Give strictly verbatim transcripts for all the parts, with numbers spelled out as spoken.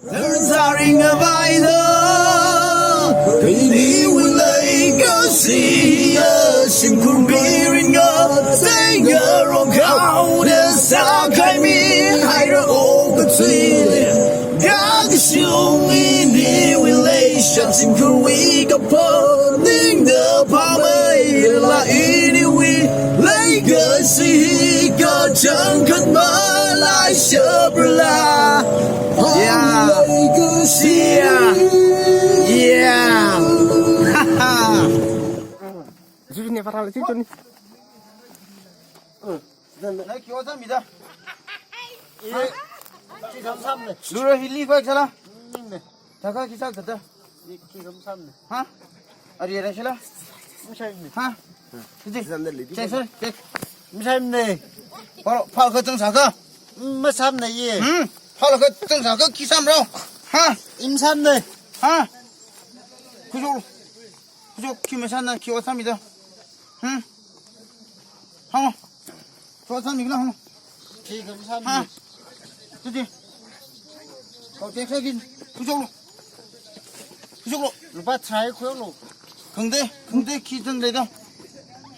Tharingavaida, kaniwui leikashi, shimkhur mirin ngateida rongkhaoda sākhaimi haira okathuili. Kakashung iniwui leishat shimkhurwui kaphaningda phameila iniwui leikashi kachangkhat malaishaprala. Yeah. Yeah. Yeah. Haha. Juni parala juni. Nai khi ot sāmida. Lura hili koi sāla. Thākha khi sākada. Ha? Ari ara shila. Ha? Kiji. Chai sir, chai. Misai mne. Phal, phal kachang sākha. Masam ne ye. Hmm? Phal kachang sākha khi sāmrao. Ha? Imsam ne. Ha? Khujo. Khujo khi masāna khi ot sāmida. Hmm? Hang. Khi ot sāmikhala hang. Khi khamsam ne. Ha? Khujo. Kau tek sākin. Khujo lo. Khujo lo. Lupā tharā khuilo. Khangatei, khangatei khi chān leida.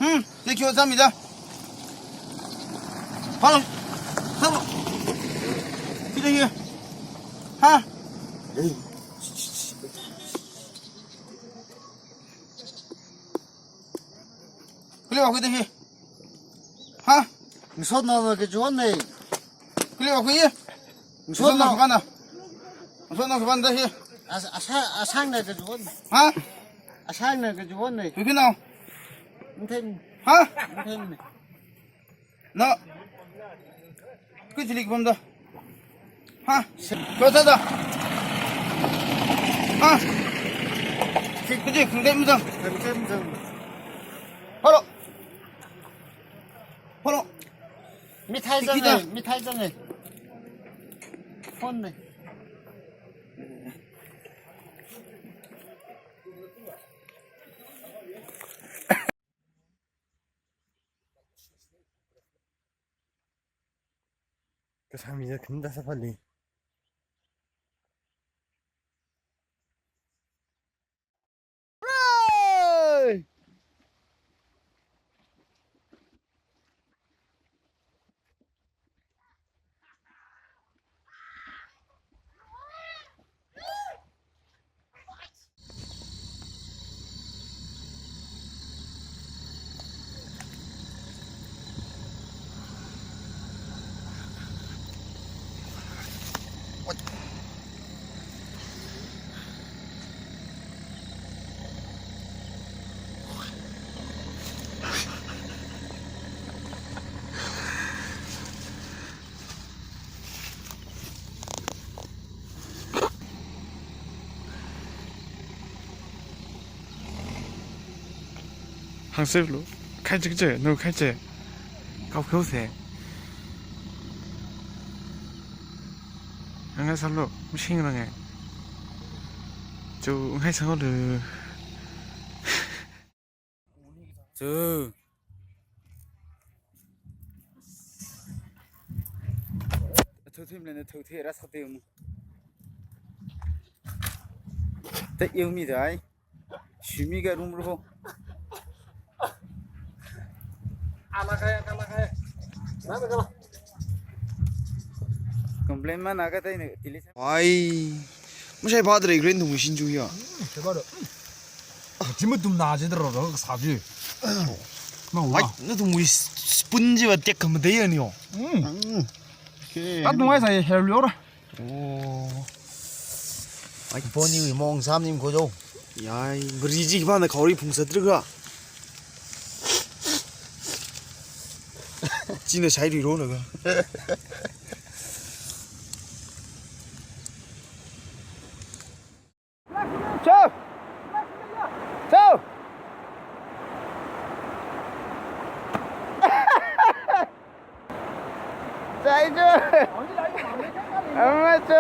Hmm, nai khi ot sāmida. Phal. Phal. Khi da hi. Ha? Kali wa khi da hi. Ha? Ngasotnaona kajuan ne. Kali wa khi. Ngasotnao. Ngasotnao kapana. Ngasotnao kapana da hi. As-, asa-, asangna kajuan. Ha? Asangna kajuan ne. Khi khanao. Nthen. Ha? Nthen ne. Na. Khi chili kapamda. Ha? Kho sāda. Ha? Khi, khi, khi, khi, mzang. Khi, khi, mzang. Hello. Hello. Mithai zang ne, mithai zang ne. Phone ne. Kasāmi ja khinda sāpali. Hāngserlu, khai chik che, nu khai che. Kau kau se. Hāngngai sālu, mashing rangai. Chu ngai sālu. Chu. Athothui mlen athothui rāsāthui mu. Ta iu mi dai. Shimi ga room ro. Ana kaya, ana kaya. Mana kala. Complain mana ka tai ne, tili sa. Ai. Mashai padre green thung shin ju ya. Sai padre. Jima tum na je dro ro sa ju. Ai, nathumwui spoon jiva tek khamatei ani o. Mm. Okay. At nungai sai hair liora. Oh. Ai, poniwui mong sam nim ko jo. Yai, bri ji ba na khaori phung satri ga. China sai ri ro na ga. Chau! Chau! Chai chu! Ama chu!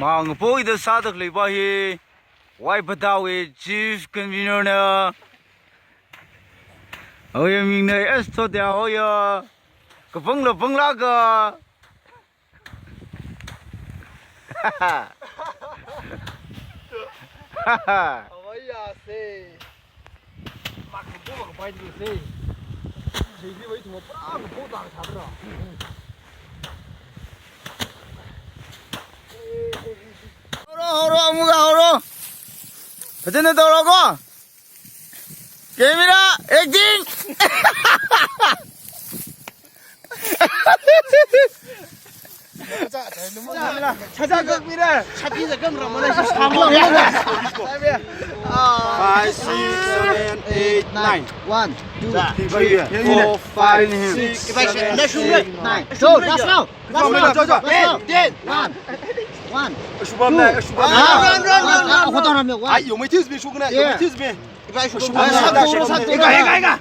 Mangpoi da sāda khalei pa hi, Wai Pathaowui chief convener na. Hoya ming na S Thotea hoya. Kapangla pangla ka. Awai ya se. Mak bo mak pai du se. Sei bi wai tu pra bo ta sa ra. Haoro, haoro, amuka haoro. Phajana toro ko. Camera, acting. Five, six, seven, eight, nine. One, two, three, four, five, six, seven, eight, nine. Go, last round. Last round. Last round. One. One. Two. Ah, run, run, run, run, run. Hold on, run. One. Ai, yong mai tis bi shukna, yong mai tis bi. Ika, ika, ika.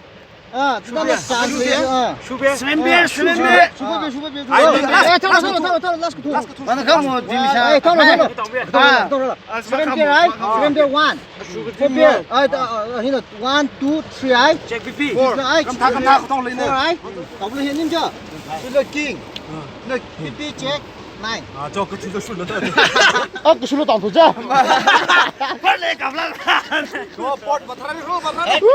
Ah, tina na chance ya. Shube, shube, shube. Shube, shube, shube. Ai, eh, tara, tara, tara, tara, last two. Mana kamu di misha. Eh, tara, tara. Ah. Tara, tara. Seven pair, ai. Seven pair, one. Four pair. Ai, ta, ah, hina, one, two, three, ai. Check B P. Four. Ai, kam tha, kam tha, kotong lei ne. Four, ai. Double hand ninja. Sula king. Na B P check. Nine. Ah, jo, kachida sula ta. Ah, kachida tang tu ja. Bale kabla. Go, pot, mathara ni, go, mathara ni.